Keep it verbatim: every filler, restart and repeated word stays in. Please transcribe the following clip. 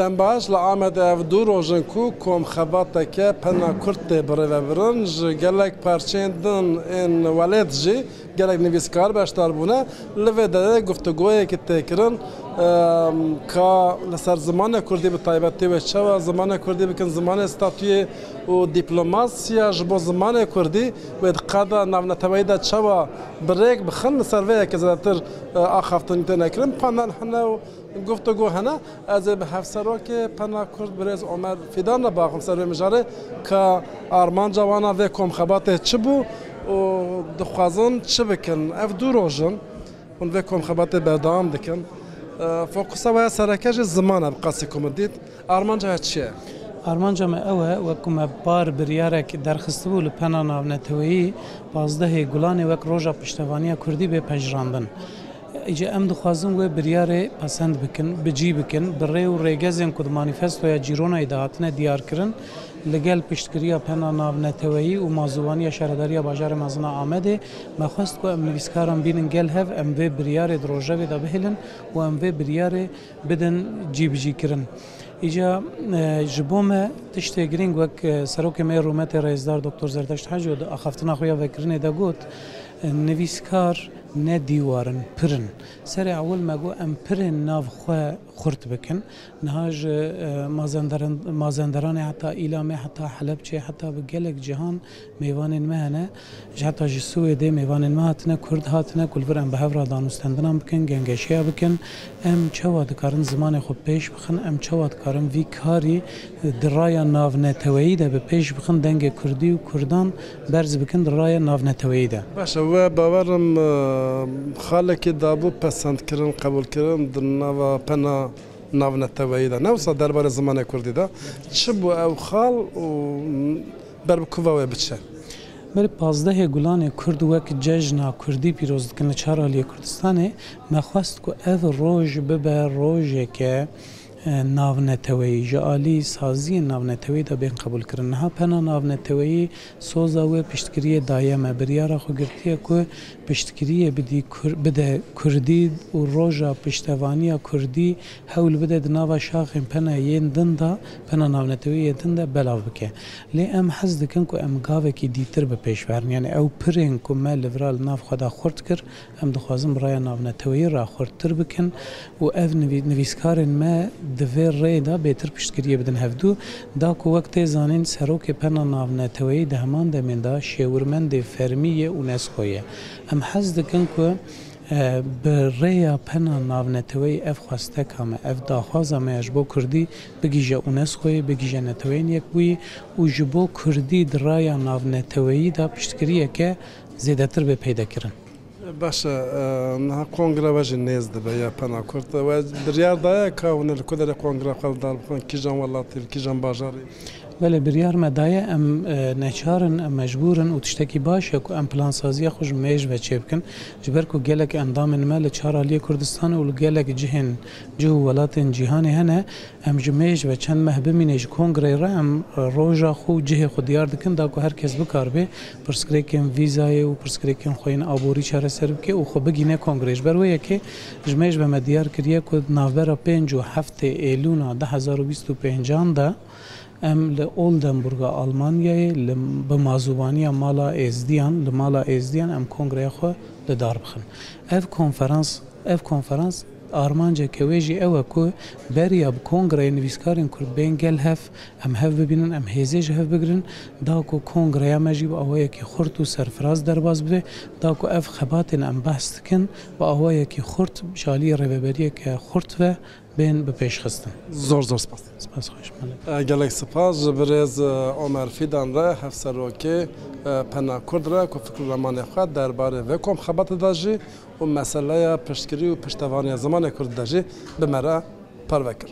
Dem baş, li Amedê ev du roj in ku komxebateke pena Kurd tê birêvebirin. Ji gelek parçeyên din ên welêt jî gelek nivîskar beşdar bûne. Li vê derê guftûgoyekê tê kirin, em, ka li ser zimanê Kurdî bi taybetî wê çawa zimanê Kurdî bikin zimanê statuyê û dîplomasiya ji bo zimanê Kurdî wê di qada navneteweyî de çawa bi rêk bixin, li ser vê yekê zêdetir, e, axaftin têne kirin. Panel hene û guftûgo hene. Ez ê bi hevserokê pena Kurd birêz Omer Fîdan re biaxivim ser vê mijarê, ka armanca wan a vê komxebatê çi bû û dixwazin çi bikin. Ev du roj in hûn vê komxebatê berdewam dikin. E, fokusa we ya sereke jî ziman e, bi qasî ku min dît. Armanca we çi ye? Armanca me ew e, wek ku me par biryarek derxistibû li pena navneteweyî pazdehê Gulanê wek roja piştevaniya Kurdî bê pejirandin. Îca em dixwazin wê biryarê pesend bikin, bi cî bikin, bi rê û rêgezên ku di manîfestoya Cîronayê de hatine diyarkirin, li gel piştgiriya pena navneteweyî û mazûvaniya Şaredariya Bajarê Mezin a Amedê, me xwest ku em nivîskaran bînin gel hev, em vê biryarê di rojevê de bihêlin û em vê biryarê bidin cîbicîkirin. Îca, e, ji bo me tiştê girîng wek, e, serokê me yê rûmetê rêzdar Doktor Zerdeşt Heco di axaftina xwe ya vekirinê de got, e, nivîskar ne dîwar in, pir in. Serê ewil me got em pirên nav xwe xurt bikin. Niha ji, e, Mazenderen-, Mazenderanê heta Îlamê, heta Helebçê, heta bi gelek cihan mêvanên me hene. Ji heta ji Swêdê mêvanên me hatine, Kurd hatine, ku li vir em bi hev re danûstendinan bikin, gengeşeya bikin. Em çawa dikarin zimanê xwe pêş bixin, em çawa dikarin vî karî di raya navneteweyî de bi pêş bixin, dengê Kurdî û Kurdan berz bikin di raya navneteweyî de. Baş e, we bawer im, e, xalekî dabû pesendkirin, qebûlkirin di nava pena navneteweyî de, ne wisa derbarê zimanê Kurdî de. Çi bû ew xal û ber bi ku ve wê biçe? Berê pazdehê Gulanê Kurd wek cejna Kurdî pîroz dikin li çar aliyê Kurdistanê. Me xwest ku ev roj bibe rojeke, e, navneteweyî, ji alî saziyên navneteweyî de bên qebûlkirin. Niha pena navneteweyî soza wê piştgiriyê daye me. Biryara xwe girtiye ku piştgiriyê bidî Kur-, bide Kurdî û roja piştevaniya Kurdî hewl bide di nava şaxên pena yên din de, pena navneteweyî yên din de belav bike. Lê em hez dikin ku em gavekî dîtir bi pêş ve herin. Yanî ew pirên ku me li vira li nav xwe de xurt kir, em dixwazin bi raya navneteweyî re xurttir bikin û ev nivî-, nivîskarên me di vê rê de bêtir piştgiriyê bidin hevdû. Da ku wek tê zanîn, serokê pena navneteweyî di heman demên de şêwirmendê fermî yê UNESCO ye. Em hez dikin ku, e, bi rêya pena navneteweyî ev xwesteka me, ev daxwaza me ya ji bo Kurdî bigihîje UNESCOyê, bigihîje Neteweyên Yekbûyî û ji bo Kurdî di raya navneteweyî de piştgiriyeke zêdetir bê peydekirin. Baş e, e, niha kongre we jî nêz dibe ya pena Kurd. We biryar daye ka hûn ê li ku derê kongre xwe li dar bixin, kîjan welatî, li kîjan bajarî? Belê, biryar me daye, em, e, neçar in, em mecbûr in û tiştekî baş e ku em plansaziya xwe ji mêj ve çêbikin. Ji ber ku gelek endamên me li çar aliyê Kurdistanê û li gelek cihên, cih û welatên cîhanê hene, em ji mêj ve çend meh bimîne ji kongreyê re, em, e, roja xwe û cihê xwe diyar dikin, da ku her kes bikaribe pirsgirêkên vîzayê û pirsgirêkên xwe yên aborî çareser bike û xwe bigîne kongreyê. Ji ber wê yekê ji mêj ve me diyar kiriye ku di navbera pênc û heftê Êlûna du hezar û bîst û pêncan de em li Oldenburga Almanyayê li, bi mazûvaniya Mala Êzdiyan, li Mala Êzdiyan em kongreya xwe li dar bixin. Ev konferans, ev konferans armanceke wê jî ew e ku beriya bi kongreyê nivîskarên Kurd bên gel hev, em hev bibînin, em hêzê ji hev bigirin, da ku kongreya me jî bi awayekî xurt û serfiraz derbas bibe, da ku ev xebatên em behs dikin bi awayekî xurt ji aliyê rêveberiyeke xurt ve bên bi pêş xistin. Zor zor spas. Spas xweş, malê. E, gelek spas ji birêz, e, Omer Fîdan re, hevserokê, e, Pena Kurd re ku fikr û lemanê xwe derbarê vê komxebatê de jî û meseleya piştgirî û piştevaniya zimanê Kurd de jî bi me re parve kir.